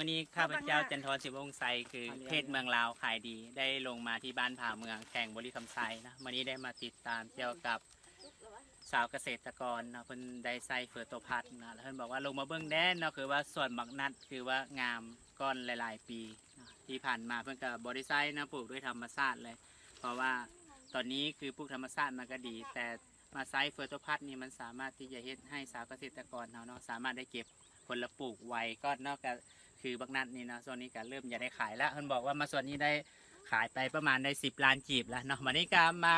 ມື້ນີ້ຂ້າພະເຈົ້າ ຈັນທອນ ສີວົງໄຊ ຄືເພດເມືອງລາວຂາຍດີ ໄດ້ລົງມາທີ່ບ້ານຜາເມືອງ ແຂວງບໍລິຄຳໄຊນະ. ມື້ນີ້ໄດ້ມາຕິດຕາມກ່ຽວກັບຊາວກະເສດຕະກອນເນາະ ເພິ່ນໄດ້ໃຊ້ເຟີໂຕພລັດເນາະ ແລ້ວເພິ່ນບອກວ່າລົງມາເບິ່ງແດ່ເນາະ ຄືວ່າສວນບັກນັດ ຄືວ່າງາມກ່ອນຫຼາຍໆປີເນາະ. ທີ່ຜ່ານມາເພິ່ນກໍບໍ່ໄດ້ໃຊ້ເນາະ ປູກດ້ວຍທຳມະຊາດເລີຍ ເພາະວ່າຕອນນີ້ຄືປູກທຳມະຊາດມັນກໍດີ ແຕ່ ມາໃຊ້ເຟີໂຕພລັດນີ້ ມັນສາມາດທີ່ຈະເຮັດໃຫ້ຊາວກະເສດຕະກອນເຮົາເນາະ ສາມາດໄດ້ເກັບຜົນລະປູກໄວກ່ອນເນາະ ກໍຄືບັກນັດນີ້ເນາະ ຊ່ວງນີ້ກໍເລີ່ມຈະໄດ້ຂາຍແລ້ວ. ເພິ່ນບອກວ່າມາສວນນີ້ໄດ້ຂາຍໄປປະມານໄດ້ສິບລ້ານກີບແລ້ວເນາະ. ບັດນີ້ກໍມາ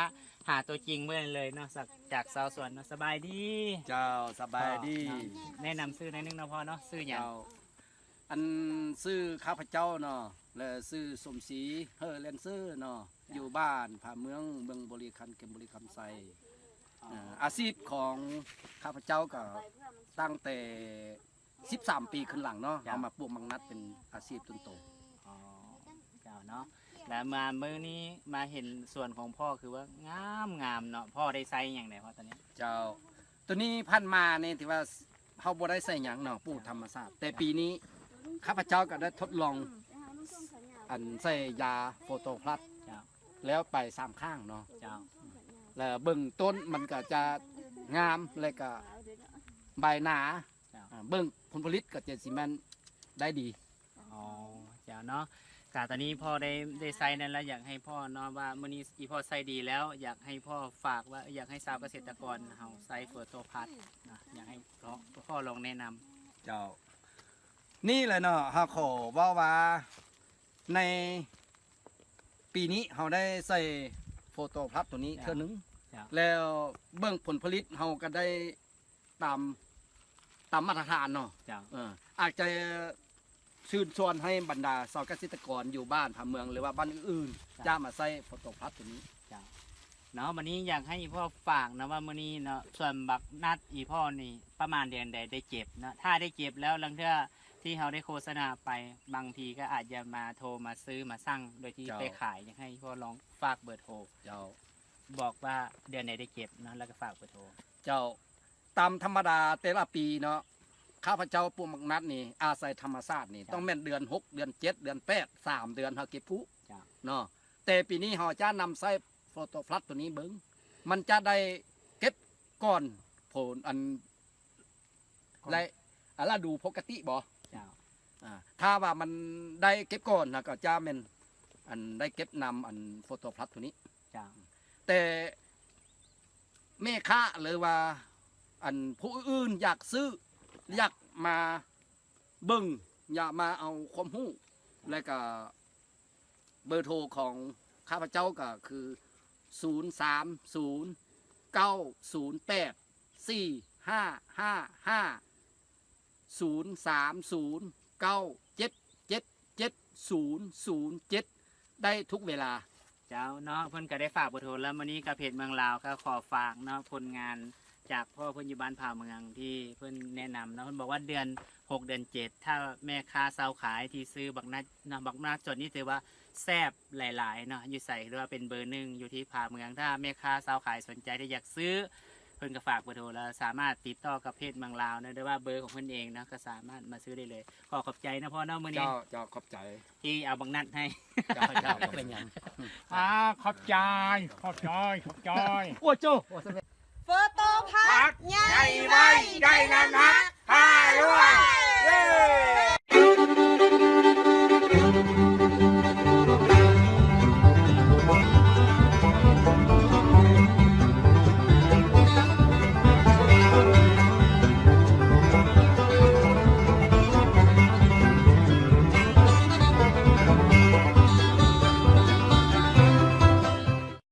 ຫາຕົວຈິງເພິ່ນເລີຍເນາະ ຈາກຊາວສວນເນາະ. ສະບາຍດີ ເຈົ້າ ສະບາຍດີ ເນາະ. ແນະນຳຊື່ໜ້ອຍໜຶ່ງເນາະພໍ່ເນາະ ຊື່ຫຍັງ? ເຈົ້າ ອັນ ຊື່ຂ້າພະເຈົ້າເນາະ ແລະ ຊື່ສົມສີ ເຮີແລນເຊີເນາະ ເຈົ້າ ຢູ່ບ້ານຜາເມືອງ ເມືອງບໍລິຄັນ ແຂວງບໍລິຄຳໄຊ. ອໍ ເອີ ອາຊີບຂອງຂ້າພະເຈົ້າກໍຕັ້ງແຕ່ສິບສາມປີຂຶ້ນຫຼັງເນາະ ເຈົ້າ ເຮົາມາປູກໝາກນັດເປັນອາຊີບຕົນໂຕ. ອໍ ເຈົ້າເນາະ ແລ້ວມາມື້ນີ້ມາເຫັນສວນຂອງພໍ່ ຄືວ່າງາມໆເນາະ. ພໍ່ໄດ້ໃຊ້ຫຍັງແດ່ພໍ່ຕອນນີ້? ເຈົ້າ ຕົວນີ້ຜ່ານມານີ້ຖືວ່າເຮົາບໍ່ໄດ້ໃສ່ຫຍັງເນາະ ປູກທຳມະຊາດ ແຕ່ປີນີ້ຂ້າພະເຈົ້າກໍໄດ້ທົດລອງ ອັນ ໃສ່ຢາໂຟໂຕພລັດ ເຈົ້າ ແລ້ວໄປສາມຄັ້ງເນາະ ເຈົ້າ ແລ້ວເບິ່ງຕົ້ນມັນກໍຈະງາມ ແລ້ວກໍໃບໜາ ເຈົ້າ ອາ ເບິ່ງຜົນຜະລິດກໍຈະຊິແມ່ນໄດ້ດີ. ອໍ ເຈົ້າເນາະ ກະຕອນນີ້ພໍ່ໄດ້ ໄດ້ໃຊ້ນັ້ນແລ້ວ ຢາກໃຫ້ພໍ່ເນາະ ວ່າມື້ນີ້ອີ່ພໍ່ໃຊ້ດີແລ້ວ ຢາກໃຫ້ພໍ່ຝາກວ່າ ຢາກໃຫ້ຊາວກະເສດຕະກອນເຮົາໃຊ້ເຟີໂຕພລັດນະ ຢາກໃຫ້ພໍ່ ພໍ່ລອງແນະນຳ. ເຈົ້າ ນີ້ແຫຼະເນາະ ເຮົາຂໍເວົ້າວ່າ ໃນປີນີ້ເຮົາໄດ້ໃສ່ໂຟໂຕພລັດໂຕນີ້ ເຈົ້າ ເທື່ອໜຶ່ງ ເຈົ້າ ແລ້ວເບິ່ງຜົນຜະລິດເຮົາກໍໄດ້ ຕາມ ຕາມມາດຕະຖານເນາະ ເຈົ້າ ເອີ ອາດຈະເຊີນຊວນໃຫ້ບັນດາຊາວກະເສດຕະກອນຢູ່ບ້ານຜາເມືອງ ຫຼືວ່າບ້ານອື່ນໆ ເຈົ້າ ຈະມາໃຊ້ໂຟໂຕພລັດໂຕນີ້ ເຈົ້າ ເນາະ. ບັດນີ້ຢາກໃຫ້ອີ່ພໍ່ຝາກນະວ່າມື້ນີ້ເນາະ ສວນບັກນັດອີ່ພໍ່ນີ້ປະມານເດືອນໃດໄດ້ເກັບເນາະ? ຖ້າໄດ້ເກັບແລ້ວ ລາງເທື່ອທີ່ເຮົາໄດ້ໂຄສະນາໄປ ບາງທີກໍອາດຈະມາໂທມາຊື້ມາສັ່ງໂດຍທີ່ ເຈົ້າ ໄປຂາຍ. ຢາກໃຫ້ອີ່ພໍ່ລອງຝາກເບີໂທ ເຈົ້າ ບອກວ່າເດືອນໃດໄດ້ເກັບເນາະ ແລ້ວກໍຝາກເບີໂທ. ເຈົ້າ ຕາມທຳມະດາແຕ່ລະປີເນາະ ຂ້າພະເຈົ້າປູກໝາກນັດນີ້ ອາໄສທຳມະຊາດນີ້ ເຈົ້າ ຕ້ອງແມ່ນເດືອນຫົກ ເດືອນເຈັດ ເດືອນແປດ ສາມເດືອນເຮົາເກັບຜູກ ເຈົ້າ ເນາະ. ແຕ່ປີນີ້ເຮົາຈະນຳໃຊ້ໂຟໂຕພລັດໂຕນີ້ເບິ່ງ ມັນຈະໄດ້ເກັບກ່ອນຝົນ ອັນ ກ່ອນ ແລະ ອາ ລະດູປົກກະຕິບໍ່? ເຈົ້າ ອາ ຖ້າວ່າມັນໄດ້ເກັບກ່ອນນະ ກໍຈະແມ່ນ ອັນ ໄດ້ເກັບນຳ ອັນ ໂຟໂຕພລັດໂຕນີ້. ເຈົ້າ ແຕ່ແມ່ຄ້າ ຫຼືວ່າ ອັນ ຜູ້ອື່ນຢາກຊື້ ຢາກມາເບິ່ງ ຢາກມາເອົາຄວາມຮູ້ ແລ້ວກະເບີໂທຂອງຂ້າພະເຈົ້າກໍຄື ສູນສາມສູນ ເກົ້າສູນແປດ ສີ່ຫ້າຫ້າຫ້າ ສູນສາມສູນ ເກົ້າເຈັດເຈັດເຈັດ ສູນສູນເຈັດ ໄດ້ທຸກເວລາ. ເຈົ້າເນາະ ເພິ່ນກໍໄດ້ຝາກເບີໂທແລ້ວ. ມື້ນີ້ກໍເພຈເມືອງລາວກໍຂໍຝາກເນາະ ຜົນງານຈາກພໍ່ເພິ່ນຢູ່ບ້ານຜາເມືອງທີ່ເພິ່ນແນະນຳເນາະ. ເພິ່ນບອກວ່າເດືອນຫົກ ເດືອນເຈັດ ຖ້າແມ່ຄ້າຊາວຂາຍທີ່ຊື້ບັກນັດເນາະ ບັກນັດສົດນີ້ຖືວ່າແຊບຫຼາຍໆເນາະ ຢູ່ໃສຖືວ່າເປັນເບີໜຶ່ງ ຢູ່ທີ່ຜາເມືອງ. ຖ້າແມ່ຄ້າຊາວຂາຍສົນໃຈທີ່ຢາກຊື້ ເພິ່ນກໍຝາກເບີໂທ ແລ້ວສາມາດຕິດຕໍ່ກັບເພຈເມືອງລາວເນາະ ຫຼືວ່າເບີຂອງເພິ່ນເອງເນາະ ກໍສາມາດມາຊື້ໄດ້ເລີຍ. ຂໍຂອບໃຈນະພໍ່ເນາະ ມື້ນີ້ ເຈົ້າ ເຈົ້າ ຂອບໃຈ ທີ່ເອົາບັກນັດໃຫ້. ເຈົ້າ ເຈົ້າ ບໍ່ເປັນຫຍັງ. ອ່າ ຂອບໃຈ ຂອບໃຈ ຂອບໃຈ. ໂອ້ໂຈ ໂອ້ ສຳເລັດ. ໂຟໂຕພລັດ ໃຫຍ່ໄວ ໄດ້ນາ